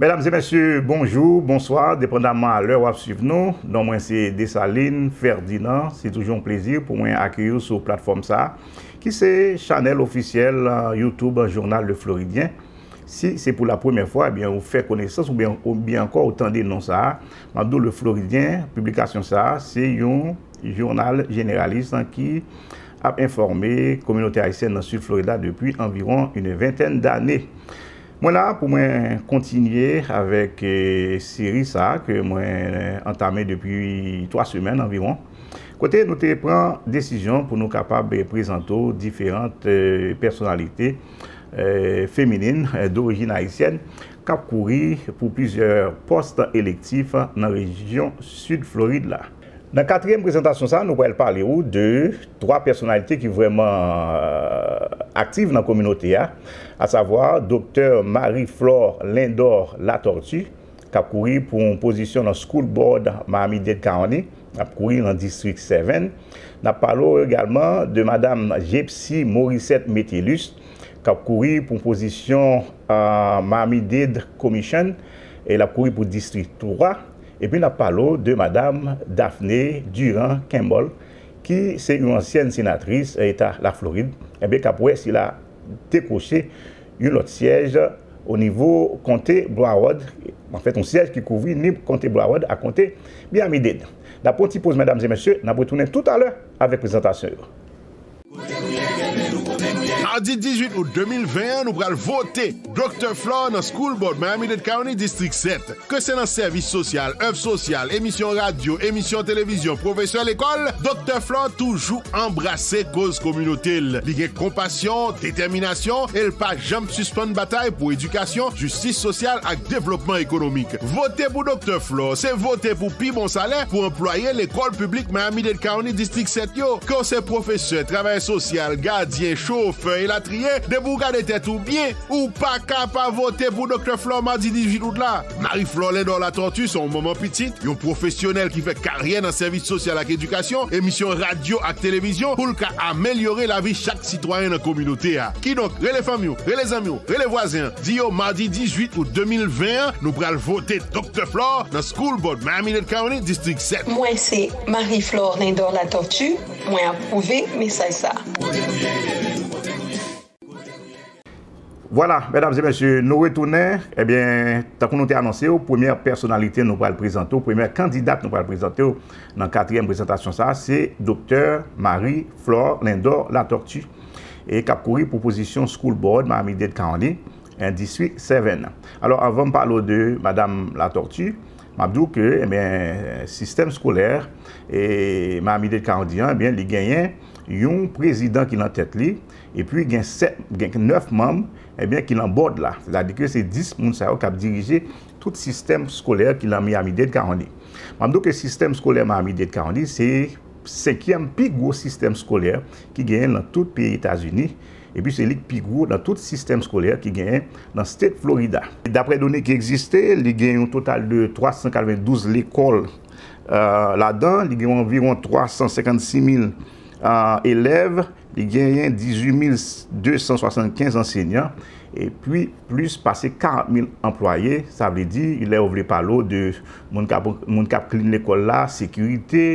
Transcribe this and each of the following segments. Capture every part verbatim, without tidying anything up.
Medam e mesye, bonjou, bonswa, depandaman a lè w ap swiv nou. Non mwen se Desalin Ferdinand. Se toujou yon plezi pou mwen akeyi w sou platfòm sa a, ki se chanèl ofisyèl, euh, YouTube Journal Le Floridien. Si se pou la premyè fwa, ebyen, ou fè konesans oubyen, oubyen ankò ou tande non sa a, m ap di w Le Floridien, piblikasyon sa a, se yon jounal jeneralis, hein, ki ap enfòme kominote ayisyèn nan Sid Florid la depi anviwon une vingtaine d'années. Mwen la pou mwen kontinye avèk, eh, seri sa a ke mwen antame depi twa semèn anviwon. Kote nou te pran desizyon pou nou kapab, eh, prezante w diferan, eh, pèsonalite, eh, feminin, eh, dorijin ayisyèn k ap kouri pou plizyè pòs elektif nan rejyon Sid Florid la. Nan katriyèm prezantasyon sa a, nou pral pale w de twa pèsonalite ki vrèman, euh, aktif nan kominote a, asavwa Doktè Marie Flore Lindor Latortue, k ap kouri pou yon pozisyon nan School Board Miami-Dade County, k ap kouri nan distrik sèt. N ap pale w egalman de Madam Gypsy Morissette Metellus, k ap kouri pou pozisyon, euh, Miami-Dade Commission, e l ap kouri pou distrik twa. Epi n ap pale w de Madam Daphne Durand Campbell, ki se yon ansyèn senatris Eta Laflorid, enben, k ap wè si l a dekwoche yon lòt syèj o nivo konte Broward, anfèt, yon syèj ki kouvri ni konte Broward ak konte Miami-Dade. N ap pran yon ti poz, medam e mesye, n ap retounen toutalè avèk prezantasyon yo. Madi dizuit out de mil ven an, nou pral vote Doktè Flore nan School Board Miami-Dade County Distrik sèt. Ke se nan sèvis sosyal, èv sosyal, emisyon radyo, emisyon televizyon, pwofesè lekòl, Doktè Flore toujou anbrase koz kominote l. Li gen konpasyon, detèminasyon, e l pa janm sispann batay pou edikasyon, jistis sosyal ak devlopman ekonomik. Vote pou Doktè Flore, se vote pou pi bon salè pou anplwaye lekòl piblik Miami-Dade County Distrik sèt yo. Ke w se pwofesè, travayè sosyal, gadyen, chofè, elatriye, depi w gade tèt ou byen, ou pa ka pa vote pou Doktè Flore madi dizuit out la. Marie Flore Lindor Latortue se yon manman pitit, yon pwofesyonèl ki fè karyè nan sèvis sosyal ak edikasyon, emisyon radyo ak televizyon pou l ka amelyore lavi chak sitwayen nan kominote a. Kidonk, rele fanmi w, rele zanmi w, rele vwazen an, di yo madi dizuit out de mil ven an, nou pral vote Doktè Flore nan School Board Miami-Dade County Distrik sèt. Mwen se Marie Flore Lindor Latortue, mwen apwouve mesaj sa a. Vwala, medam e mesye, nou retounen. Ebyen, tankou nou te anonse w, premyè pèsonalite nou pral prezante w, premyè kandidat nou pral prezante w nan katriyèm prezantasyon sa a, se Doktè Marie Flore Lindor Latortue, e k ap kouri pou pozisyon School Board Miami-Dade County, en, Distrik sèt. Alò, anvan m pale w de Madam Latortue, m ap di w ke, ebyen, sistèm eskolè, e, Miami-Dade County an, ebyen, li genyen yon prezidan ki nan tèt li, epi gen sèt, gen nèf manm, ebyen, ki nan board la. Sètadi ke se dis moun sa yo k ap dirije tout sistèm eskolè ki nan Miami-Dade County. M ap di w ke sistèm eskolè Miami-Dade County se senkyèm pi gwo sistèm eskolè ki genyen nan tout peyi Etazini, epi se li k pi gwo nan tout sistèm eskolè ki genyen nan state Florida. Daprè done ki egziste, li gen yon total de twa san katrevendouz lekòl, euh, ladan, li gen anviwon twa san senkannsis mil, euh, elèv, li genyen dizuit mil de san swasannkenz ansenyan, epi plis pase karant mil anplwaye. Sa vle di, lè yo vle pale w de moun k ap, moun k ap clean lekòl la, sekirite,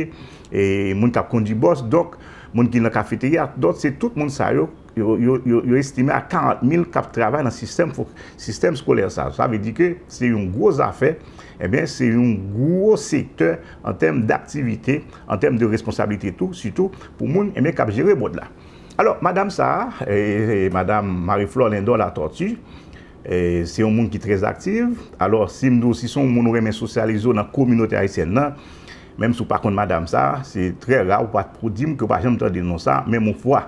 e moun k ap kondui bòs, donk, moun ki nan kafeterya, donk, se tout moun sa yo, yo, yo, yo, yo estime a karant mil k ap travay nan sistèm fo-, sistèm eskolè sa. Sa vle di ke se yon gwo zafè, ebyen, se yon gwo sektè an tèm daktivite, an tèm de responsablite tou, sitou pou moun, ebyen, k ap jere board la. Alò, madanm sa a, e, e, madanm Marie Flore Lindor Latortue, e, se yon moun ki trè aktif. Alò, si m di w, si se yon moun ou renmen sosyalize w nan kominote ayisyèn nan, menm si w pa konn madanm sa a, se trè ra ou pa t pou di m ke w pa janm tande non sa a, menm yon fwa.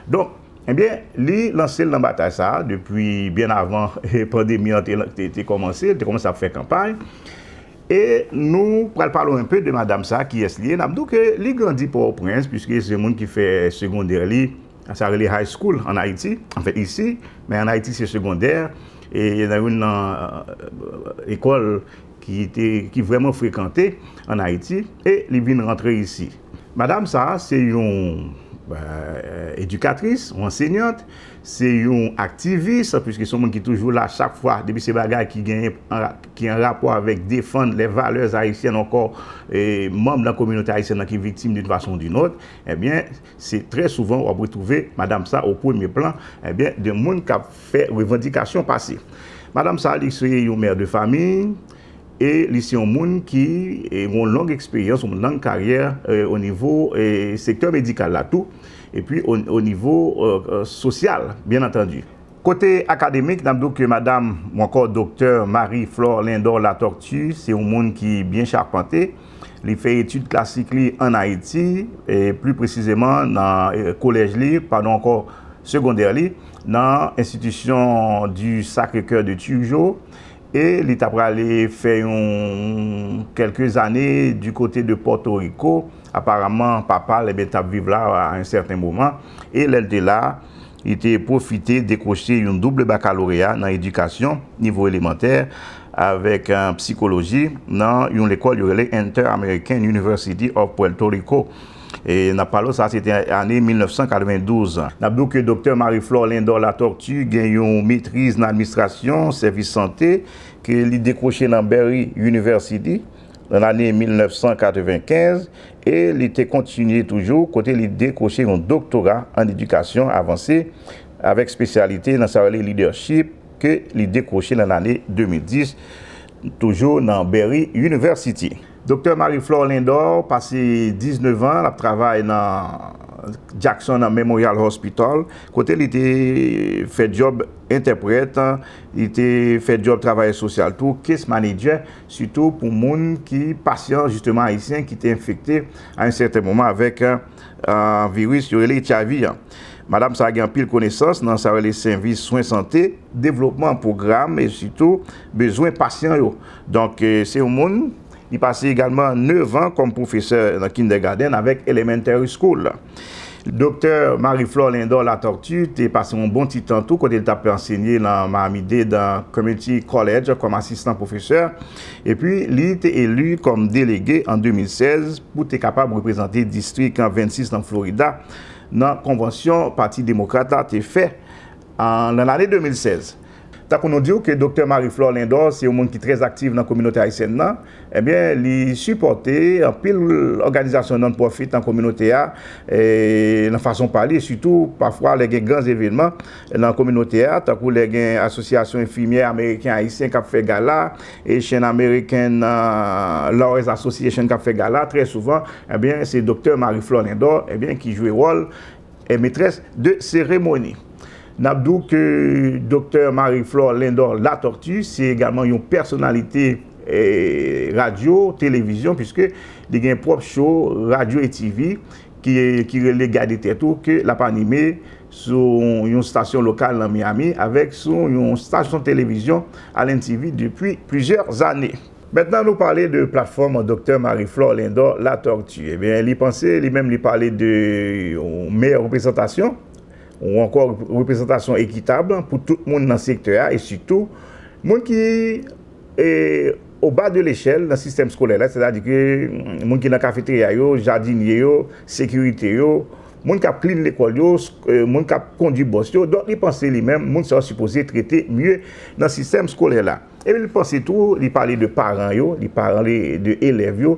Donk, ebyen, li lanse l nan batay sa a depi byen avan pandemi an te, te, te kòmanse, li te kòmanse ap fè kanpay. E nou pral pale w enpe de madanm sa a, kiyès li ye. N ap di w ke li grandi Pòtoprens, piske se moun ki fè segondè li, sa rele high school ann Ayiti, anfèt isi, men ann Ayiti se segondè, e nan youn nan, euh, ekòl ki te, ki vrèman frekante ann Ayiti, e li vin rantre isi. Madanm sa a se yon euh, éducatrice, yon ansèyant, se yon aktivis, piske se yon moun ki toujou la chak fwa, depi se bagay ki genyen, ki an rapò avèk defann les valeurs haïtiennes, ankò, e manm nan kominote ayisyèn nan ki viktim d'une façon ou d'une autre, ebyen, se trè souvan w ap retwouve madanm sa o premye plan, ebyen, de moun k ap fè revandikasyon pase. Madanm sa, li se yon mè de famiy, e li se yon moun ki e, gen yon long eksperyans, yon long karyè e, o nivo e, sektè medikal la tou, epi o, o nivo e, e, sosyal, byen antandi. Kote akademik, n ap di w ke madanm ou ankò doktè Marie Flore Lindor Latortue se yon moun ki byen chapante. Li fè etid klasik li ann Ayiti, e pli presizeman nan e, kolèj li, padon ankò, segondè li, nan Institution du Sacré-Cœur de Turgeau, e li ta prale fè yon kèlke zane du côté de Porto Rico. Aparaman, papa l, ebyen, t ap viv la a yon sèten moman, e lè l te la, li te pwofite dekwoche yon double bakaloreya nan edikasyon nivo elemantè avèk, e, sikoloji nan yon lekòl yo rele Inter-American University of Puerto Rico. E n ap pale w sa, se te ane mil nèf san katrevendouz. N ap di w ke doktè Marie Flore Lindor Latortue gen yon metriz nan administrasyon sèvis sante ke li dekwoche nan Barry University nan lane mil nèf san katrevenkenz, e li te kontinye toujou kote li dekwoche yon doktora an edikasyon avanse avèk espesyalite nan sa yo rele leadership ke li dekwoche nan lane de mil dis, toujou nan Barry University. Doktè Marie Flore Lindor pase diznèf an, l ap travay nan Jackson Memorial Hospital, kote li te fè djòb entèprèt, li te fè djòb travayè sosyal tou, case manager, sitou pou moun ki, pasyan, jisteman, ayisyen ki te enfekte a yon sèten moman avèk, e, viris yo rele H I V an. Madanm sa a gen anpil konesans nan sa yo rele sèvis swen sante, devlopman pwogram e sitou bezwen pasyan yo. Donk, e, se yon moun, li pase egalman nèf an kòm pwofesè nan kindergarten avèk elementary school. Doktè Marie Flore Lindor Latortue te pase yon bon ti tan tou kote li t ap ansenye nan Miami-Dade Community College kòm asistan pwofesè. Epi, li te eli kòm delege an de mil sèz pou te kapab reprezante distrik vennsis nan Florida nan konvansyon Pati Demokrat la te fè an, nan lane de mil sèz. Tankou nou di w ke doktè Marie Flore Lindor se yon moun ki trè aktif nan kominote ayisyèn nan, ebyen, li sipòte anpil òganizasyon non-profit nan kominote a, e, nan fason pa li, sitou pafwa lè gen gran evènman nan kominote a, tankou lè gen Asosyasyon Enfimyè Ameriken Ayisyen k ap fè gala, Asian American, e, Lawyers Association k ap fè gala, trè souvan, ebyen, se doktè Marie Flore Lindor, ebyen, ki jwe wòl e metrès de seremoni. N ap di w ke doktè Marie Flore Lindor Latortue se egalman yon pèsonalite, e, radyo, televizyon, piske li gen pwòp show radyo e T V ki, ki rele Gade Tèt Ou, ke l ap anime sou yon stasyon lokal nan Miami avèk sou yon stasyon televizyon, Allen T V, depi plizyè zane. Mentnan nou pale de platfòm doktè Marie Flore Lindor Latortue. Ebyen, li panse, li menm, li pale de yon meyè reprezantasyon, ou ankò reprezantasyon ekitab pou tout moun nan sektè a, e sitou moun ki, e, o ba de lechèl nan sistèm eskolè la, sètadi ke moun ki nan kafeterya yo, jadinye yo, sekirite yo, moun k ap klin lekòl yo, s-, e, moun k ap kondui bòs yo. Donk, li panse li menm, moun sa yo sipoze trete mye nan sistèm eskolè la. Epi li panse tou, li pale de paran yo, li pale de elèv yo,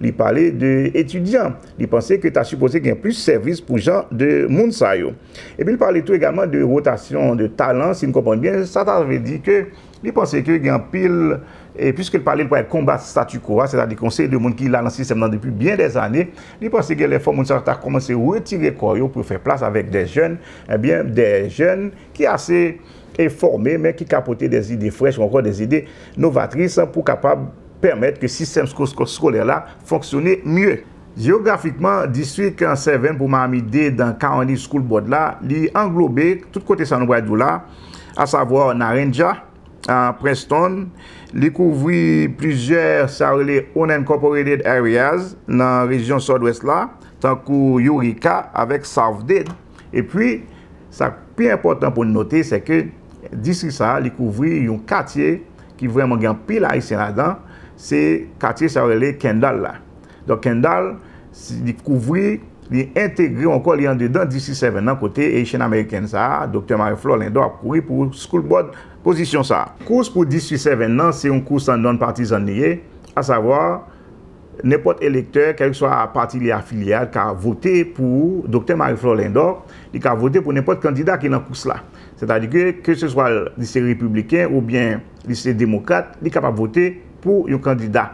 li pale de etidyan. Li panse ke ta sipoze gen plis sèvis pou jan de moun sa yo. Epi li pale tou egalman de wotasyon de talan, si n konprann byen, sa ta vle di ke li panse ke gen anpil, e piske l pale, l pral konbat statu quo a, sètadi ke yon seri de moun ki la nan sistèm nan depi byen dèzane, li panse gen lè fò moun sa yo ta kòmanse retire kò yo pou yo fè plas avèk de jèn, ebyen, de jèn ki ase e fòme, men ki ka pote de zide frèch ou ankò de zide novatris pou kapab pèmèt ke sistèm sko-, sko-, eskolè la fonksyone mye. Jeyografikman, distrik Seven pou Miami-Dade County School Board la, li anglobe tout kote sa nou pral di w la, asavwa Narendjah, a, Princeton, li kouvri plizyè, sa yo rele unincorporated areas nan rejyon Sòdwès la, tankou Eureka avèk South Dade. Epi, sa k pi enpòtan pou n note, se ke distrik sa a, li kouvri yon katye ki vrèman gen anpil Ayisyen ladan, se katye sa yo rele Kendall la. Donk, Kendall, si, li kouvri Li entegre ankò, li andedan District Seven nan, kote Haitian American sa a, Doktè Marie Flore Lindor ap kouri pou School Board pozisyon sa a. Kous pou District Seven nan, se yon kous non-partisan li ye, asavwa, nenpòt elektè, kèlkeswa pati li afilye a, ka vote pou Doktè Marie Flore Lindor, li ka vote pou nenpòt kandida ki nan kous la. Sètadi ke, ke se swa li se repibliken oubyen li se demokrat, li kapab vote pou yon kandida.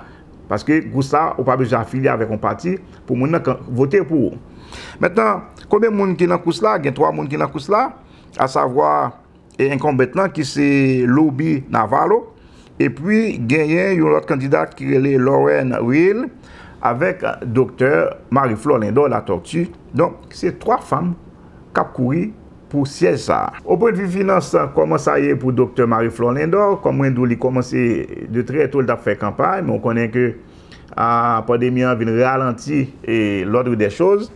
Paske kous la, ou pa bezwen afilye avèk yon pati pou moun nan ka vote pou ou. Mentnan, konbyen moun ki nan kous la? Gen twa moun ki nan kous la, asavwa e enkonbent lan ki se Louby Navarro, epi genyen yon lòt kandida ki rele Lauren Real avèk Doktè Marie Flore Lindor Latortue. Donk, se twa fanm k ap kouri pou syèj sa a. O pwennvi finans, kòman sa ye pou Doktè Marie Flore Lindor? Kòm mwen di w, li kòmanse de trè to, li t ap fè kanpay, men w konnen ke a, pandemi an vin ralanti e l'ordre des choses.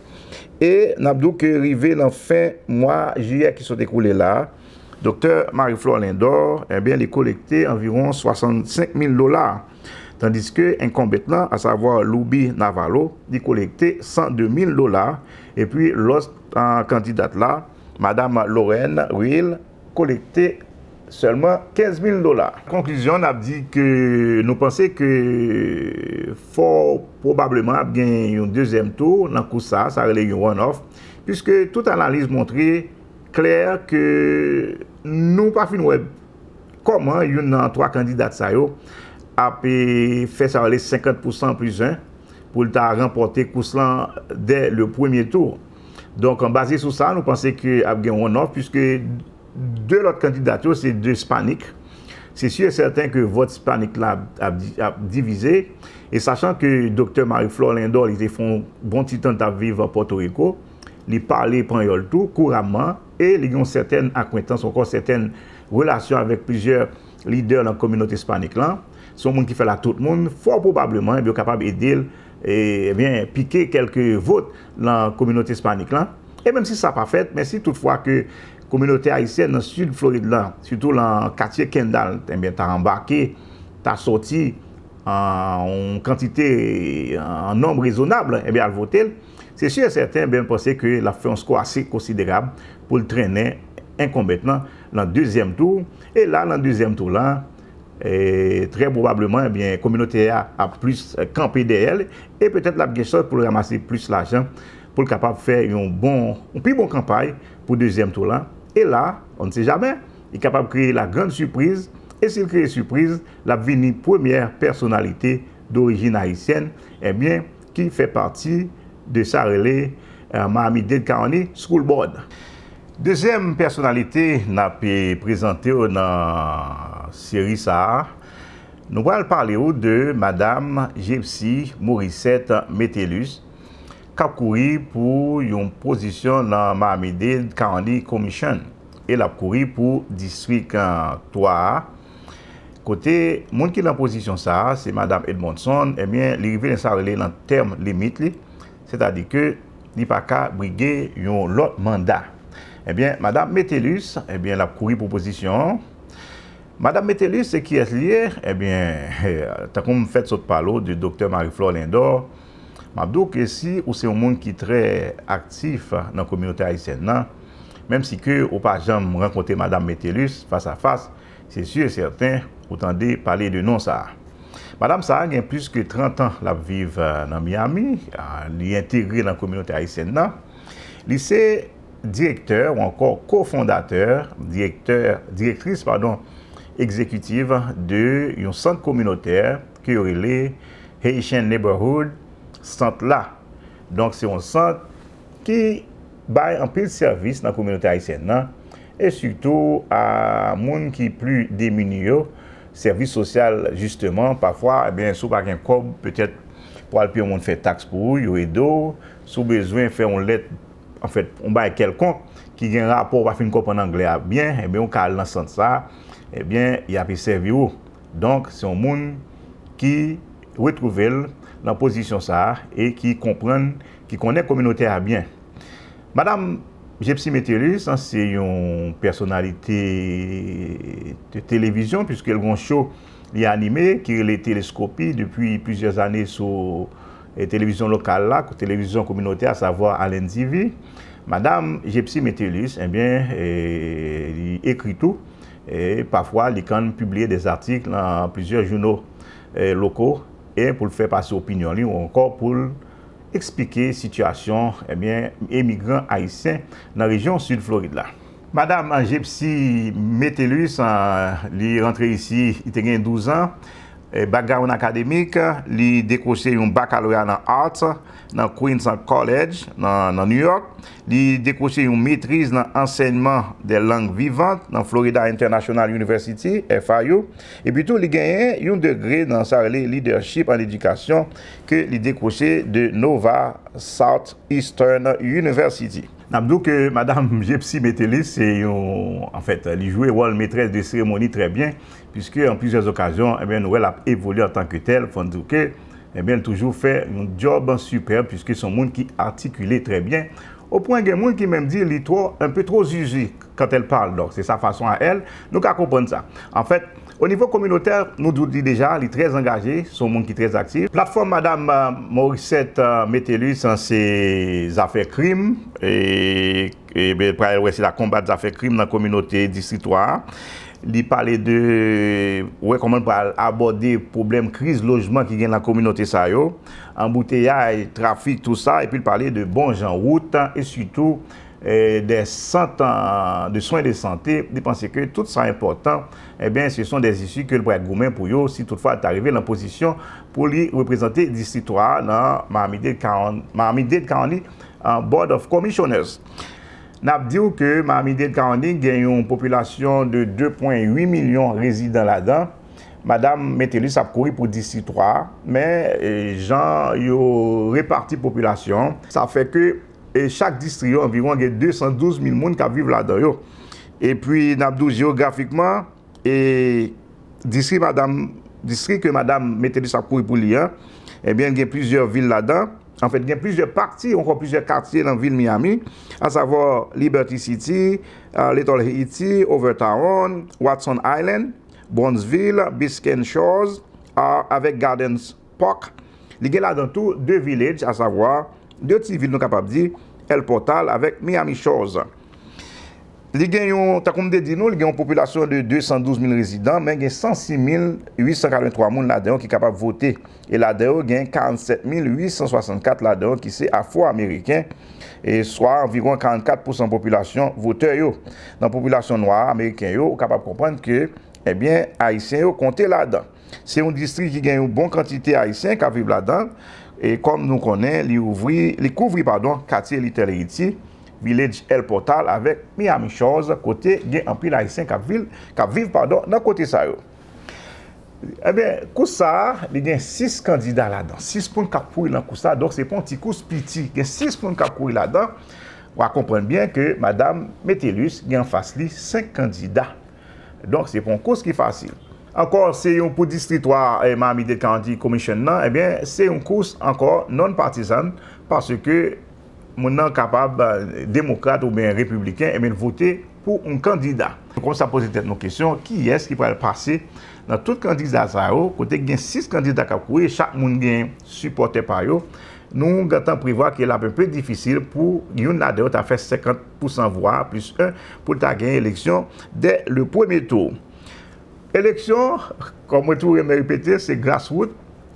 E n ap di w ke rive nan fen mwa jiyè ki sot ekoule la, Doktè Marie Flore Lindor, ebyen, li kolekte anviwon swasannsenk mil dola, tandiske enkonbent lan, asavwa Louby Navarro, li kolekte san de mil dola, epi lòt, a, kandidat la, Madam Lauren Real, kolekte sèlman kenz mil dola. Konklizyon, n ap di ke nou panse ke fò pwobableman ap gen yon dezyèm tou nan kous sa a, sa rele yon runoff, piske tout analiz montre klè ke nou pa fin wè kòman youn nan twa kandidat sa yo ap, e, fè sa rele senkant pousan plis en pou l ta ranpòte kous lan dè le premye tou. Donk, baze sou sa, nou panse ke ap gen runoff, piske de lòt kandidat yo se de Spanik. Se si e sèten ke vòt Spanik la ap, ap, ap divize. E sachan ke Doktè Marie Flore Lindor, li te fè yon bon ti tan t ap viv Pòtoriko, li pale panyòl tou kouramman, e li gen yon sètèn akwentans, ankò sètèn relasyon avèk plizyè lidè nan kominote Spanik lan. Se yon moun ki fè l a tout moun, fò pwobableman, ebyen, yo kapab ede l, e, ebyen, pike kèlke vòt nan kominote Spanik lan. E menm si sa pa fèt, men si toutfwa ke kominote ayisyèn nan sid Florid lan, sitou nan katye Kendall, ebyen, ta anbake, ta sòti an yon kantite, an nonb rezonab, ebyen, al vote l, se si e sèten, ebyen, m panse ke l ap fè yon skò ase konsiderab pou l trennen enkonbent lan nan dezyèm tou. E la, nan dezyèm tou la, e, trè pwobableman, ebyen, kominote a ap plis, e, kanpe dèyè l, e petèt l ap gen chans pou l ranmase plis lajan pou l kapab fè yon bon, yon pi bon kanpay pou dezyèm tou la. E la, on ne sait jamais, li kapab kreye la grande surprise, e si l kreye sipriz, l ap vini premyè pèsonalite dorijin ayisyèn, ebyen, ki fè pati de sa rele, e, Miami-Dade County School Board. Dezyèm pèsonalite n ap, e, prezante w nan seri sa a, nou pral pale w de Madam Gypsy Morissette Metellus, k ap kouri pou yon pozisyon nan Miami-Dade County Commission, e l ap kouri pou distrik, e, twa a, kote moun ki nan pozisyon sa a, se Madam Edmondson, ebyen, li rive nan sa rele nan tèm limit li, sètadi ke li pa ka brige yon lòt manda. Ebyen, Madam Metellus, ebyen, l ap kouri pou pozisyon an. Madam Metellus, se kiyès li ye? Ebyen, tankou m fèt sot pale w de Doktè Marie Flore Lindor, m ap di w ke si ou se yon moun ki trè aktif nan kominote ayisyèn nan, menm si ke ou pa janm rankontre Madam Metellus fas a fas, se si e sèten ou tande pale de non sa a. Madam sa a gen plis ke trant an l ap viv, e, nan Miami. E, li entegre nan kominote ayisyèn nan. Li se direktè ou ankò kofondatè, direktè, direktris, padon, egzekitiv de yon sant kominotè ke yo rele Haitian Neighborhood. Sant la, donk, se yon sant ki bay anpil sèvis nan kominote ayisyèn nan, e sitou a moun ki pli demini yo, sèvis sosyal, jisteman, pafwa, ebyen, si w pa gen kòb, petèt, pou al peye yon moun fè taks pou ou, yo ede w. Si w bezwen fè yon lèt, anfèt, yon bagay kèlkonk ki gen rapò, ou pa fin konprann anglè a byen, ebyen, ou ka al nan sant sa a, ebyen, y ap sèvi w. Donk, se yon moun ki retwouve l nan pozisyon sa a e ki konprann, ki konnen kominote a byen. Madam Gypsy Metellus, se yon pèsonalite de televizyon, piske l gen yon cho li anime ki rele Telescopie depi plizyè ane sou e televizyon lokal la, televizyon kominotè, asavwa Alen T V, Madam Gypsy Metellus, ebyen, e, li ekri tou, e pafwa li konn pibliye de zatik nan plizyè jouno, e, loko, e pou l fè pase opinyon li ou ankò pou l eksplike sitiyasyon, ebyen, emigran ayisyen nan rejyon Sid Florid la. Madam Gypsy Metellus, eh, li rantre isi, li te gen douz an. Eh, background akademik, li dekwoche yon bakaloreya nan Arts nan Queens College, nan, nan New York. Li dekwoche yon metriz nan ansèyman de lang vivant nan Florida International University, F I U. Epi tou, li genyen yon degre nan sa rele leadership an edikasyon ke li dekwoche de Nova Southeastern University. N ap di w ke Madam Gypsy Metellus se yon, anfèt, li jwe wòl metrès de seremoni trè byen, piske an plizyè okazyon, ebyen, nou wè l ap evolye antanke tèl, fò n di w ke, ebyen, l toujou fè yon djòb sipèb, piske se yon moun ki atikile trè byen, o pwen gen moun ki menm di li twò, un peu trop zuzu quand elle parle, donc c'est sa façon à elle, nou ka konprann sa. Anfèt, o nivo kominotè, nou di w li deja, li trè angaje, se yon moun ki trè aktif. Platfòm Madam, eh, Morissette, eh, Metellus, eh, se zafè krim, e, e ben, pral wè se la konbat zafè krim nan kominote Distri twa a. Li pale de, wè kòman l pral abòde pwoblèm kriz lojman ki gen nan kominote sa yo, anbouteyaj, trafik, tou sa, epi l pale de bon jan wout, e sitou, eh, des centres, eh, de soins de santé, li panse ke tout sa enpòtan, ebyen, se son des issues ke l pral goumen pou yo, si toutfwa l ta rive nan pozisyon pou li reprezante Distri twa a nan Miami-Dade County, Miami-Dade County, eh, Board of Commissioners. N ap di w ke Miami-Dade County gen yon popilasyon de de pwen uit milyon rezidan ladan. Madam Metellus ap kouri pou Distri twa a, men, eh, jan yo repati popilasyon an, sa fè ke, eh, chak distri yo anviwon gen de san douz mil moun k ap viv ladan yo. Epi, n ap di w jewografikman, e distri madam, distri ke Madam Metellus ap kouri pou li an, ebyen, gen plizyè vil ladan. Anfèt, gen plizyè pati, ankò plizyè katye nan vil Miami, asavwa Liberty City, ah, Little Haiti, Overtown, Watson Island, Brownsville, Biscayne Shores, ah, avèk Gardens Park. Li gen ladan tou de village, asavwa de ti vil nou kapab di, El Portal avèk Miami Shores. Li gen yon, tankou m te di nou, li gen yon popilasyon de de san douz mil rezidan, men gen san sis mil uit san katrevenntwa moun ladan yo ki kapab vote. E ladan yo, gen karannsèt mil uit san swasannkat ladan yo ki se Afwo-Ameriken, e swa anviwon karannkat pousan popilasyon votè yo. Nan popilasyon nwa ameriken yo, ou kapab konprann ke, ebyen, Ayisyen yo konte ladan. Se yon distri ki gen yon bon kantite Ayisyen k ap viv ladan, e kòm nou konnen, li ouvri, li kouvri, padon, katye Little Haiti, Village El Portal avèk Miami Shores, kote gen anpil Ayisyen k ap vil-, k ap viv, padon, nan kote sa yo. Ebyen, kous sa a, li gen sis kandida ladan. Sis moun k ap kouri nan kous la, donk se pa yon ti kous piti. Gen sis moun k ap kouri ladan. W a konprann byen ke Madam Metellus gen anfas li senk kandida. Donk, se pa yon kous ki fasil. Ankò, se yon pou Distri twa, eh, Miami-Dade County Commission nan, ebyen, se yon kous ankò non-partisan, paske moun nan kapab, eh, demokrat oubyen repibliken, ebyen, l vote pou yon kandida. Kòm sa poze tèt nou kesyon, kiyès ki pral pase nan tout kandida sa yo, kote gen sis kandida k ap kouri, chak moun gen sipòtè pa yo, nou gentan prevwa ke l ap enpe difisil pou youn ladan yo ta fè senkant pousan vwa, plis en, pou l ta genyen eleksyon dès le premier tour. Eleksyon, kòm mwen toujou renmen repete, se graswout,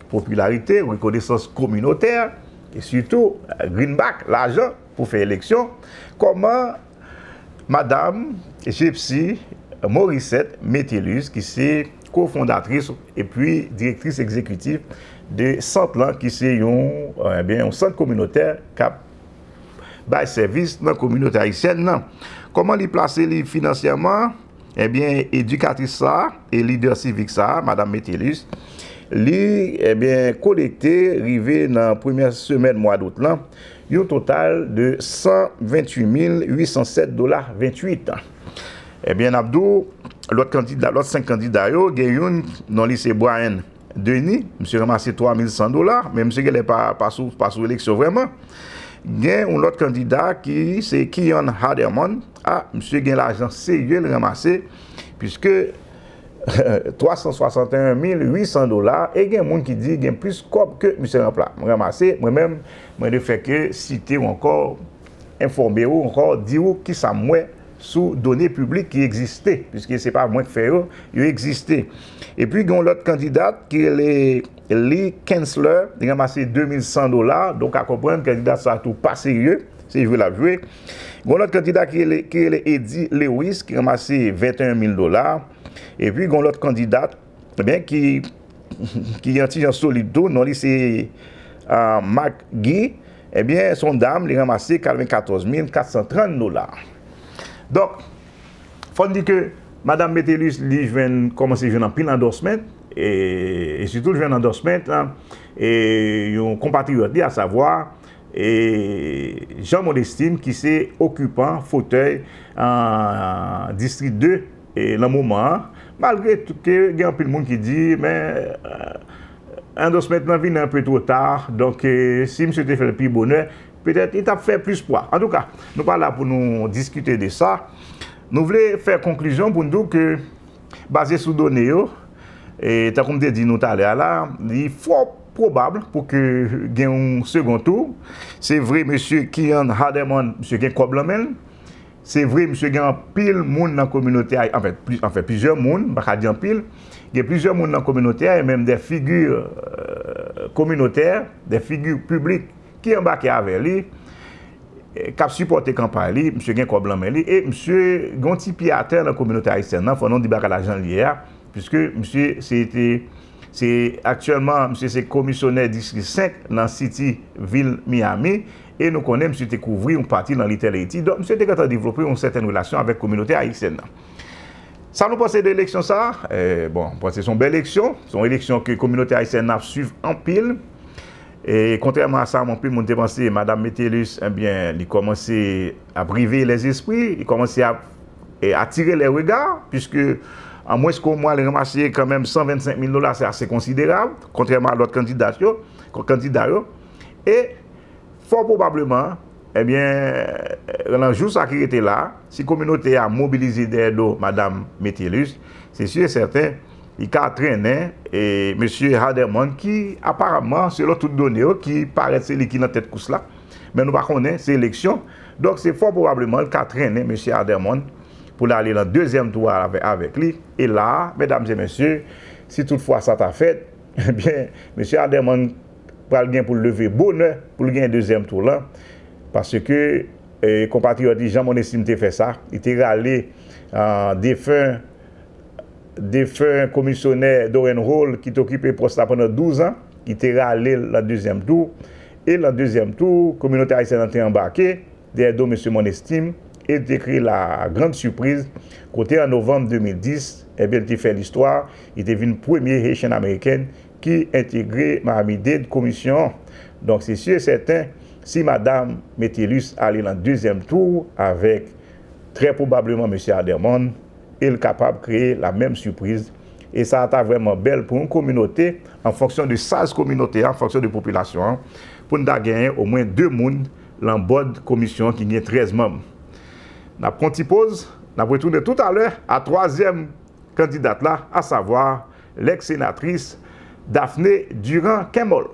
popilarite, rekonesans kominotè, e sitou, eh, greenback, lajan pou fè eleksyon. Kòman Madam Gypsy Morissette Metellus, ki se kofondatris epi direktris egzekitif de sant lan, ki se yon, eh, ebyen, yon sant kominotè k ap bay sèvis nan kominote ayisyèn nan. Kòman li plase li finansyèman? Ebyen, edikatris sa a e lidè sivik sa a, Madam Metellus, li, ebyen, kolekte, rive nan premyè semèn mwa dout lan, yon total de san venntuit mil uit san sèt dola venntuit. Ebyen, n ap di w, lòt kandida, lòt senk kandida yo, gen youn, non li se Brian Denis, misye ranmase twa mil san dola, men misye genlè pa, pa sou, pa sou eleksyon vrèman. Gen yon lòt kandida ki se Keon Hardeman. A, misye gen lajan serye l ranmase, piske twa san swasanteyen mil uit san dola, e gen moun ki di gen plis kòb ke misye ranpla-, ranmase. Mwen menm, mwen ne fè ke site w ankò, enfòme w ankò, di w kisa m wè sou done piblik ki egziste, piske se pa mwen k fè yo, yo egziste. Epi gen yon lòt kandidat ki rele Lee Kensler, li ranmase de mil san dola, donk a konprann kandida sa tou pa serye, se jwe l ap jwe. Gen yon lòt kandida ki rele, ki rele Eddie Lewis, ki ranmase venteyen mil dola. Epi gen yon lòt kandida, ebyen, ki, ki yon ti jan solid tou, non li se, ah, Mark Guy. Ebyen, se yon dam, li ranmase katrevenkatòz mil katsan trant dola. Donk, fò n di ke Madanm Metellus, li jwenn, kòmanse jwenn anpil endorsement, e, e sitou l jwenn endorsement, e, yon konpatriyòt li, asavwa, e, Jean Monestime, ki se okipan fotèy, ah, Distrik de, e, nan moman an, malgre tou ke gen anpil moun ki di, men, eh, endorsement lan vini un peu trop tard, donk, eh, si misye te fè l pi bonè, petèt li t ap fè plis pwa. Antouka, nou pa la pou nou diskite de sa. Nou vle fè konklizyon pou n di w ke, baze sou done yo, e tankou m te di nou talè a la, li fò pwobab pou ke gen yon second tour. Se vre, mesye Keon Hardeman, misye gen kòb lan men l. Se vre, misye gen anpil moun nan kominote a, anfen, pli-, anfen, plizyè moun, m pa ka di anpil, gen plizyè moun nan kominote a, e menm de figi, euh, kominotè, de figi piblik ki anbake avè li, eh, k ap sipòte kanpay li, misye gen kòb lan men li, e misye gen yon ti pye atè nan kominote ayisyèn nan, fò nou di bagay la jan l ye a, piske misye se te, se aktyèlman, misye se komisyonè distri senk nan City, vil Miami, e nou konnen misye te kouvri yon pati nan Little Haiti. Donk, misye te gentan devlope yon sètèn relasyon avèk kominote ayisyèn nan. Sa nou panse de eleksyon sa a? Eh, bon, m panse se yon bèl eleksyon. Se yon eleksyon ke kominote ayisyèn nan ap swiv anpil. E kontrèman a sa, anpil moun te panse, Madanm Metellus, ebyen, li kòmanse ap rive lèzespri, li kòmanse ap, e, atire lè rega, piske an mwens ke yon mwa, li ranmase kanmenm san vennsenk mil dola, se ase konsiderab, kontrèman a lòt kandida yo, kandida yo. E fò pwobableman, ebyen, nan jou sa ki rete la, si kominote a mobilize dèyè do Madanm Metellus, se si e sèten, li ka trennen, e, mesye Hardeman, ki, aparamman, selon tout done yo, ki parèt se li ki nan tèt kous la, men nou pa konnen, se eleksyon. Donk, se fò pwobableman, li ka trennen mesye Hardeman pou l ale nan dezyèm tou a avè-, avèk li. E la a, medam e mesye, si toutfwa sa ta fèt, ebyen, mesye Hardeman pral gen pou l leve bonè pou l gen dezyèm tou lan, paske, e, konpatriyòt li Jean Monestime te fè sa, li te rale, ah, defen, defen komisyonè Doren Hall, ki te okipe pòs la pandan douz an, li te rale l nan dezyèm tou, e nan dezyèm tou, kominote ayisyèn nan te anbake dèyè do mesye Monestime, e te kreye la grande surprise, kote an novanm de mil dis, ebyen, li te fè listwa, li te vin premye Haitian American ki entegre Miami-Dade Commission an. Donk, se si e sèten, si Madanm Metellus ale nan dezyèm tou avèk, trè pwobableman, mesye Hardeman, e l kapab kreye la menm sipriz. E sa a ta vrèman bèl pou yon kominote, an fonksyon de size kominote a, an fonksyon de popilasyon an, pou n ta genyen omwen de moun lan bòd komisyon an ki gen trèz manm. N ap pran ti poz, n ap retounen toutalè a twazyèm kandidat la, asavwa lèks senatris Daphné Durand Campbell.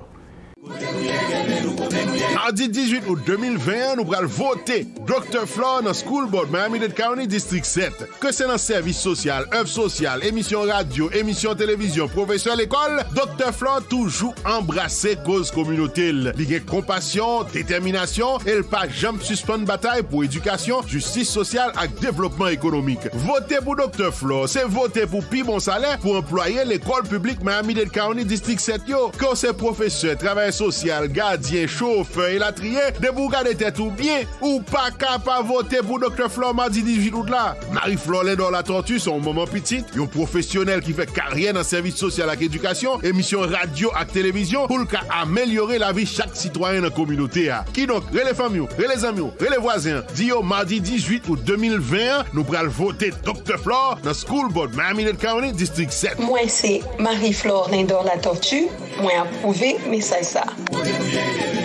Madi dizuit out de mil ven an, nou pral vote Doktè Flore nan School Board Miami-Dade County District sèt. Ke se nan sèvis sosyal, èv sosyal, emisyon radyo, emisyon televizyon, pwofesè lekòl, Doktè Flore toujou anbrase koz kominote l. Li gen konpasyon, detèminasyon, e l pa janm sispann batay pou edikasyon, jistis sosyal ak devlopman ekonomik. Vote pou Doktè Flore, se vote pou pi bon salè pou anplwaye lekòl piblik Miami-Dade County District sèt yo. Ke w se pwofesè, travayè sosyal, gadyen, chofè, elatriye, depi w gade tèt ou byen, ou pa ka pa vote pou Doktè Flore madi dizuit out la. Marie Flore Lindor Latortue se yon manman pitit, yon pwofesyonèl ki fè karyè nan sèvis sosyal ak edikasyon, emisyon radyo ak televizyon pou l ka amelyore lavi chak sitwayen nan kominote a. Kidonk, rele fanmi w, rele zanmi w, rele vwazen an, di yo madi dizuit out de mil ven an, nou pral vote Doktè Flore nan School Board Miami-Dade County District sèt. Mwen se Marie Flore Lindor Latortue, mwen apwouve mesaj sa a.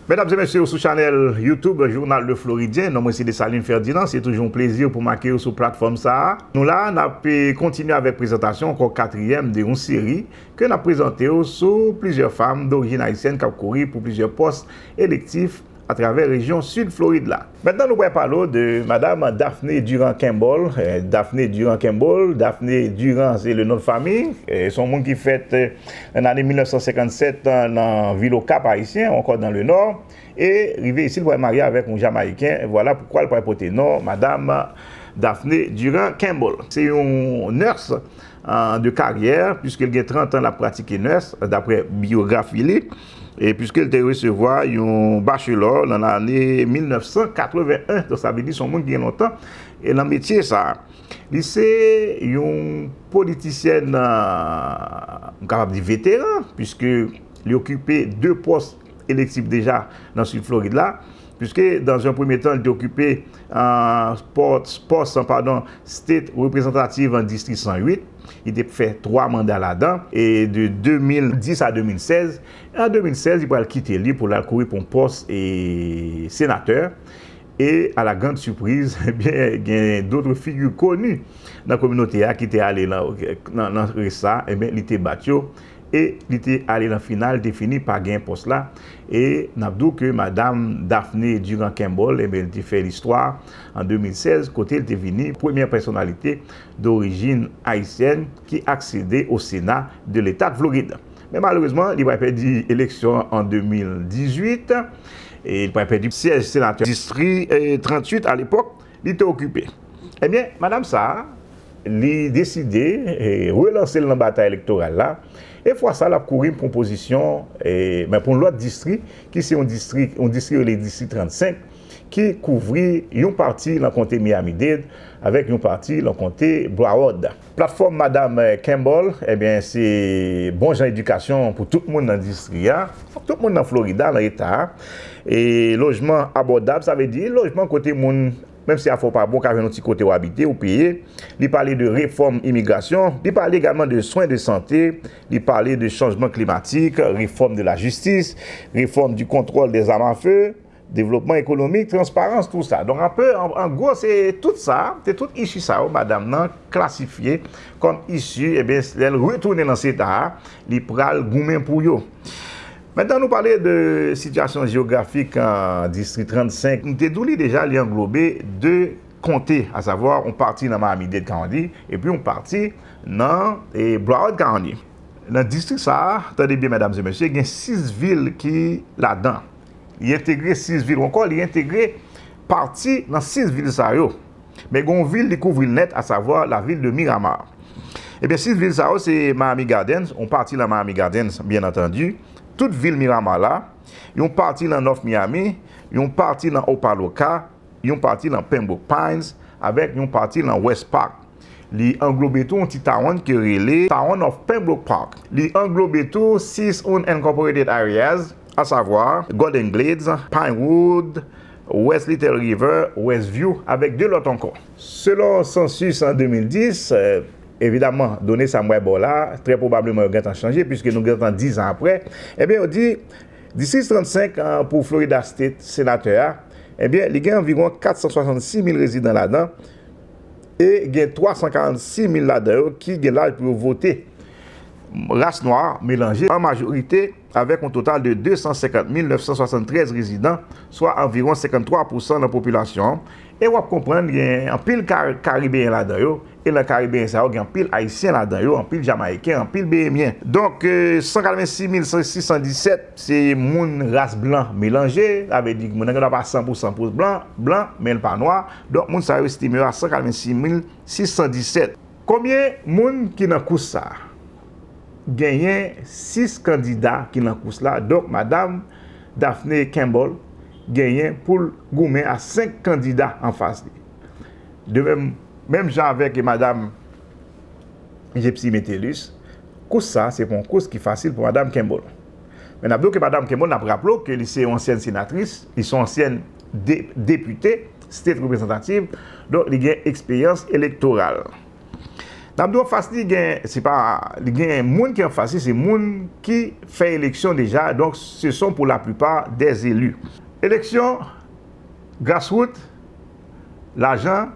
Medam e mesye, ou sou chanèl YouTube Journal Le Floridien. Non mwen se Desalin Ferdinand. Se toujou yon plezi pou m akeyi w sou platfòm sa a. Nou la, n ap, eh, kontinye avèk prezantasyon ankò katriyèm de yon seri ke n ap prezante w sou plizyè fanm dorijin ayisyèn k ap kouri pou plizyè pòs elektif atravè rejyon Sid Florid la. Mentnan, nou pral pale w de Madam Daphne Durand Kimball. Eh, Daphne Durand Kimball, Daphne Durand, se le non de fanmi. Eh, se yon moun ki fèt, eh, nan ane mil nèf san senkann sèt, eh, nan vil Okap ayisyen, ankò nan le Nò. E rive isi, l pral marye avèk yon Jamayiken. Vwala poukwa l pral pote non Madam Daphne Durand Kimball. Se yon nèrs, eh, de karyè, piske l gen trant an l ap pratike nèrs, daprè biyografi li, e piske l te resevwa yon bachelò nan lane mil nèf san katreven en, donk sa vle di se yon moun ki gen lontan, e nan metye sa a. Li se yon politisyèn, eh, m kapab di veteran, piske li okipe de pòs elektif deja nan Sid Florid la, puiske dans un premier temps, li te okipe, eh, pòs, pòs, padon, State Representative an distri san uit. Li te fè twa manda ladan, e de de mil dis a de mil sèz. E an de mil sèz, li pral kite li pou l al kouri pou yon pòs, e, senatè. E, à la grande surprise, ebyen, gen d'autres figures connues nan kominote a ki te ale nan, nan, nan res sa, ebyen, li te bat yo. E li te ale nan final, li te fini pa gen pòs la. E n ap di w ke Madam Daphne Durand Kimball, ebyen, li te fè listwa an de mil sèz, kote li te vini premyè pèsonalite dorijin ayisyèn ki aksede o Sena de Leta de Florid. Men malerezman, li pral pèdi eleksyon an de mil dizuit, e li pral pèdi syèj senatè distri, eh, tranntuit alepòk, li te okipe. Ebyen, madanm sa a, li deside, eh, relanse l nan batay elektoral la, e fwa sa a, l ap kouri pou yon pozisyon, eh, men pou yon lòt distri, ki se yon distri, yon distri rele distri trannsenk, ki kouvri yon pati nan konte Miami-Dade avèk yon pati nan konte Broward. Platfòm Madam, eh, Kimball, ebyen, se bon jan edikasyon pou tout moun nan distri a, tout moun nan Florida, nan eta a. E lojman abòdab, sa vle di lojman kote moun, menm si afè w pa bon, ka jwenn yon ti kote w abite, ou peye. Li pale de refòm imigrasyon, li pale egalman de swen de sante, li pale de chanjman klimatik, refòm de la jistis, refòm du contrôle des armes à feu, devlopman ekonomik, transparans, tou sa. Donk, anpe, an, an gwo, se tout sa, se tout issue sa yo, madanm nan klasifye kòm issue, ebyen, lè l retounen nan Sena a, li pral goumen pou yo. Mentnan, nou pale de sitiyasyon jewografik, eh, distri trannsenk. M te di w li deja, li anglobe de konte, asavwa, yon pati nan Miami-Dade County, epi yon pati nan, eh, Broward County. Nan distri sa a, tande byen, medam e mesye, gen sis vil ki ladan. Li entegre sis vil, ou ankò, li entegre pati nan sis vil sa yo. Men gen yon vil li kouvri l nèt, asavwa lavil de Miramar. Ebyen, sis vil sa yo se Miami Gardens, yon pati nan Miami Gardens, byen antandi, tout vil Miramar la, yon pati nan North Miami, yon pati nan Opa-locka, yon pati nan Pembroke Pines, avèk yon pati nan West Park. Li anglobe tou yon ti town ki rele Town of Pembroke Park. Li anglobe tou sis unincorporated areas, asavwa Golden Glades, Pinewood, West Little River, West View, avèk de lòt ankò. Selon sansis an de mil dis, eh, evidaman, done sa m pral ba w la, trè pwobableman yo gentan chanje, piske nou gentan diz an apre. Ebyen, yo di, distri trannsenk, eh, pou Florida State Senatè a, ebyen, li gen anviwon kat san swasannsis mil rezidan ladan, e gen twa san karannsis mil ladan yo ki gen laj pou yo vote. Ras nwa melanje an majorite avèk yon total de de san senkant mil nèf san swasanntrèz rezidan, swa anviwon senkanntwa pousan nan popilasyon an. E w ap konprann gen anpil Ka-, Karibeyen ladan yo, e nan Karibeyen sa yo gen anpil Ayisyen ladan yo, anpil Jamayiken, anpil Behemyen. Donk, eh, san katrevensis mil sis san disèt, se moun ras blan melanje, sa vle di moun nan gen dwa pa san pousan pou blan, blan, men l pa nwa. Donk, moun sa yo estime yo a san katrevensis mil sis san disèt. Konbyen moun ki nan kous sa a? Genyen sis kandida ki nan kous la. Donk, madanm Daphne Kimball genyen pou l goumen a senk kandida anfas li. De menm, menm jan avèk madanm Gypsy Metellus, kous sa a, se pa yon kous ki fasil pou madanm Kimball. Men n ap di w ke madanm Kimball, n ap raple w ke li se yon ansyèn senatris, li se yon ansyèn de-, depite, state representative, donk li gen eksperyans elektoral. N ap di w anfas li gen, se pa, li gen moun ki anfas li, se moun ki fè eleksyon deja, donk se sont pour la plupart des élus. Eleksyon, graswout, lajan,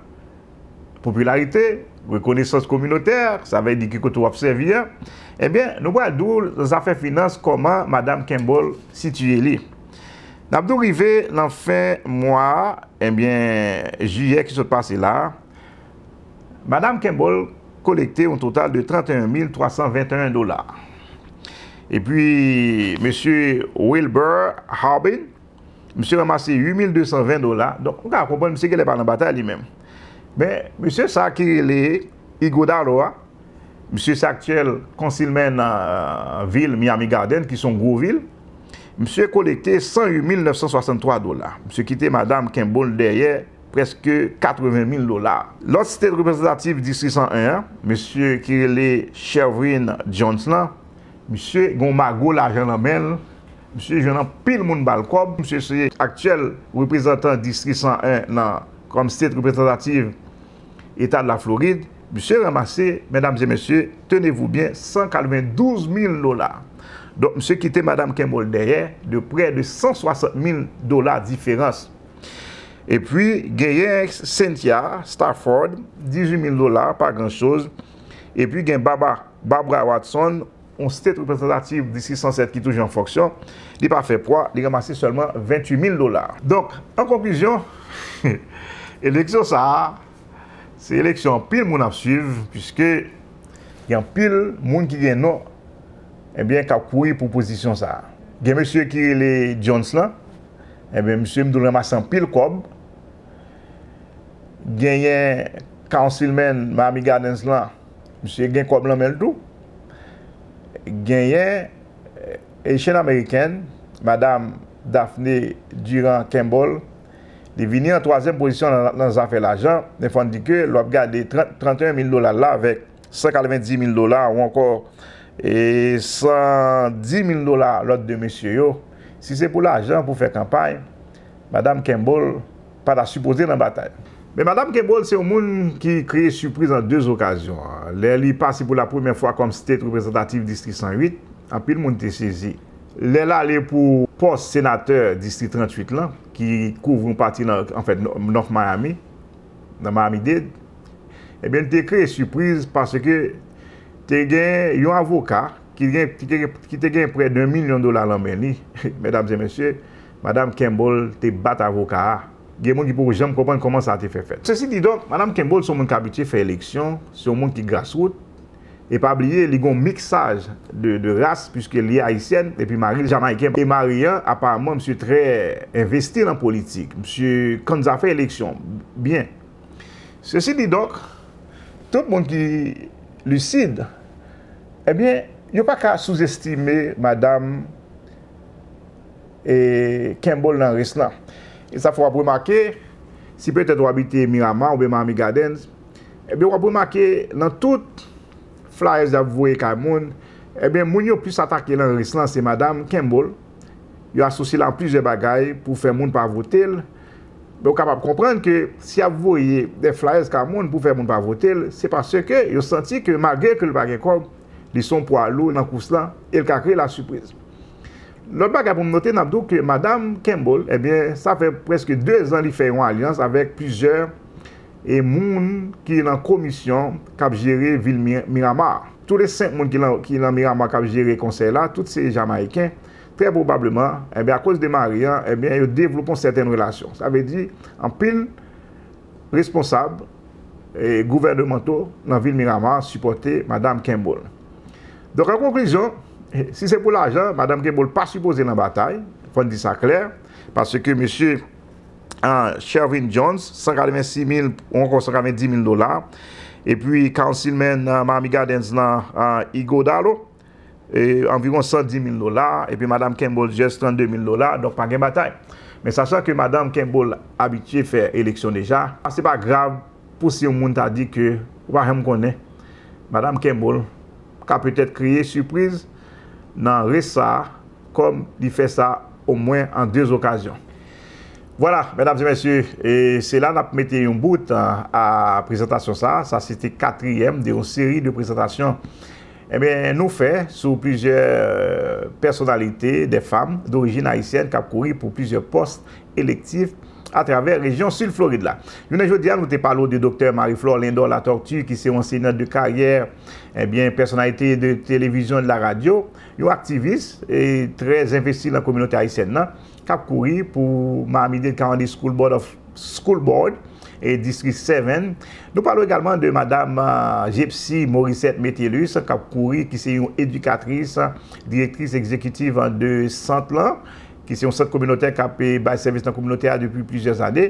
popilarite, rekonesans kominotè, sa vle di ki kote w ap sèvi a. Ebyen, nou pral di w nan zafè finans kòman Madam Kimball sitiye li. N ap di w rive nan fen mwa a, ebyen, jiyè ki sot pase la a, Madam Kimball kolekte yon total de trant e en mil twa san venteyen dola. Epi, mesye Wilbur Harbin, misye ranmase uit mil de san ven dola. Donk, ou ka konprann misye genlè pa nan batay li menm. Men, mesye sa ki rele Ighodalo a, misye se aktyèl councilman nan, euh, vil Miami Garden, ki se yon gwo vil. Misye kolekte san uit mil nèf san swasanntwa dola. Misye kite Madam Kimball dèyè prèske katreven mil dola. Lòt state reprezantatif distri san en an, mesye ki rele Shervin Jones lan, misye gen yon mago lajan nan men l. Misye jwenn anpil moun ba l kòb. Misye se aktyèl reprezantan distri san en nan, kòm state reprezantatif eta de la Florid. Misye ranmase, medam e mesye, tenez-vous bien, san katrevendouz mil dola. Donk, misye kite Madam Kimball dèyè de prè de san swasant mil dola diferans. Epi, genyen Cynthia Stafford, dizuit mil dola, pa gran choz. Epi, gen Baba, Barbara Watson, yon state reprezantatif distri san sèt ki toujou an fonksyon. Li pa fè pwa, li ranmase sèlman ventuit mil dola. Donk, an konklizyon, eleksyon sa a, se eleksyon anpil moun ap swiv, piske gen anpil moun ki gen non, ebyen, k ap kouri pou pozisyon sa a. Gen mesye ki rele Jones lan, ebyen, misye m di w ranmase anpil kòb. Genyen Councilman Miami Gardens lan, misye gen kòb nan men l tou. Genyen, eh, Haitian American, Madam Daphne Durand Kimball, li vini an twazyèm pozisyon nan, nan zafè lajan, men fò n di ke lè w ap gade trant, trant e en mil dola la avèk san katrevendiz mil dola ou ankò, e, san dis mil dola lòt de mesye yo, si se pou lajan, pou fè kanpay, Madam Kimball pa ta sipoze nan batay. Men Madam Kimball se yon moun ki kreye sipriz an de okazyon. Lè li pase pou la premyè fwa kòm state reprezantatif distri san uit, anpil moun te sezi. Lè l ale pou pòs senatè distri tranntuit lan, ki kouvri yon pati nan, anfèt, North Miami, nan Miami-Dade, ebyen, li te kreye sipriz paske te gen yon avoka ki gen, ki te, ki te gen prè de yon milyon dola nan men li, medam e mesye, Madam Kimball te bat avoka a. Gen moun ki poko janm konprann kòman sa te fè fèt. Sesi di donk, Madam Kimball se yon moun ki abitye fè eleksyon, se yon moun ki graswout, e pa bliye, li gen yon miksaj de, de ras, piske li ayisyèn, epi mari l jamayiken. E mari an, aparamman, misye trè envesti nan politik. Misye konn zafè eleksyon byen. Sesi di donk, tout moun ki lisid, ebyen, yo pa ka souzestime Madam, e, Kimball nan res lan. E sa fè w ap remake, si petèt w abite Miramar oubyen Miami Gardens, ebyen, w ap remake nan tout flyers y ap voye kay moun, ebyen, moun yo plis atake nan res lan, se Madam Kimball. Yo asosye l a plizyè bagay pou fè moun pa vote l. Men w kapab konprann ke si y ap voye de flyers kay moun pou fè moun pa vote l, se paske yo santi ke malgre ke l pa gen kòb, li se yon pwa lou nan kous lan e l ka kreye lasipriz. Lòt bagay pou m note, n ap di w ke Madam Kimball, ebyen, sa fè prèske de zan li fè yon alyans avèk plizyè e moun ki nan komisyon k ap jere vil Mi-, Miramar. Tou le senk moun ki nan, ki nan Miramar k ap jere konsèy la, tout se Jamayiken. Trè pwobableman, ebyen, akoz de mari an, ebyen, yo devlope yon sètèn relasyon. Sa vle di, anpil responsab, e, gouvènemanto nan vil Miramar sipòte Madam Kimball. Donk, an konklizyon, si se pou lajan, Madam Kimball pa sipoze nan batay, fò n di sa klè, paske mesye, ah, Shervin Jones, san katrevensis mil ou ankò san katrevendiz mil dola, epi Councilman, ah, Miami Gardens lan, ah, Ighodalo, e, anviwon san dis mil dola, epi Madam Kimball just trannde mil dola, donk pa gen batay. Men sachan ke Madam Kimball abitye fè eleksyon deja, se pa grav pou si yon moun ta di ke ou pa janm konnen. Madam Kimball ka petèt kreye sipriz nan res sa a, kòm li fè sa omwen an de okazyon. Vwala, medam e mesye, e se la n ap mete yon bout a, a prezantasyon sa. Sa se te katriyèm de yon seri de prezantasyon, ebyen, nou fè sou plizyè pèsonalite, de fanm dorijin ayisyèn k ap kouri pou plizyè pòs elektif atravè rejyon Sid Florid la. Jounen jodi a, nou te pale w de Doktè Marie Flore Lindor Latortue, ki se yon ansenyant de karyè, ebyen, pèsonalite de televizyon e de la radyo, yon aktivis e trè envesti nan kominote ayisyèn nan, k ap kouri pou Miami-Dade County School Board of, School Board e District seven. Nou pale w egalman de madam, ah, Gypsy Morissette Metellus, k ap kouri, ki se yon edikatris, direktris egzekitiv de sant lan, ki se yon sant kominotè k ap, eh, bay sèvis nan kominote a depi plizyè ane.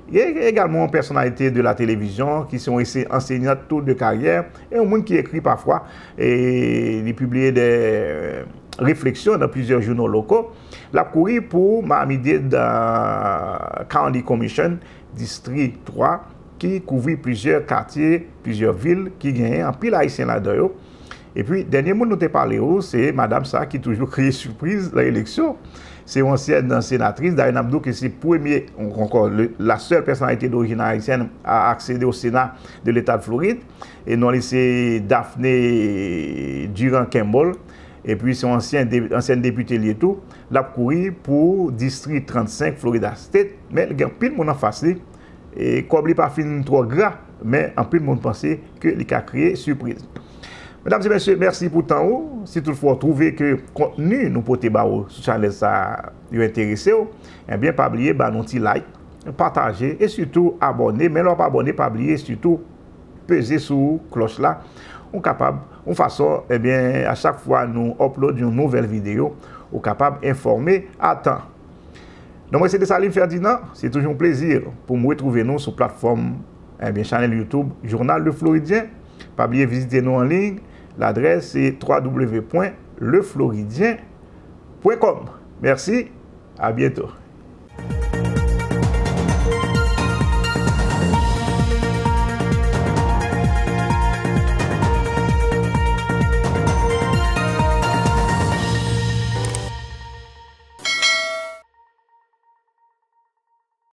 E egalman yon pèsonalite de la televizyon, ki se yon ese-, ansenyant tou de karyè, e yon moun ki ekri pafwa, e li pibliye de refleksyon nan plizyè jouno loko. L ap kouri pou Miami-Dade, ah, County Commission, Distri twa, ki kouvri plizyè katye, plizyè vil ki genyen anpil Ayisyen ladan yo. Epi, dènye moun nou te pale w, se madam sa ki toujou kreye sipriz nan eleksyon. Se yon ansyèn senatris, dayè n ap di w ke se premye, ankò, le, la sèl pèsonalite dorijin ayisyèn a aksede o Sena de Leta de Florid. E non li se Daphne Durand Campbell. Epi se yon ansyen de, ansyèn depite li ye tou. L ap kouri pou Distri trannsenk Florida State, men li gen anpil moun anfas li. E kòb li pa fin twò gra, men anpil moun panse ke li ka kreye sipriz. Medam e mesye, mèsi pou tan ou. Si toutfwa w twouve ke kontni nou pote ba ou sou chanèl sa a yo enterese w, ebyen, pa bliye ba nou ti like, pataje e sitou abòne. Men lè w ap abòne, pa bliye sitou peze sou klòch la. Ou kapab, yon fason, ebyen, a chak fwa nou upload yon nouvèl videyo, ou kapab enfòme a tan. Non mwen se Desalin Ferdinand, se toujou yon plezi pou m retwouve nou sou platfòm, ebyen, chanèl YouTube Journal Le Floridien. Pa bliye vizite nou an liy, ladrès se w w w pwen le floridien pwen kòm. Mèsi, a byento.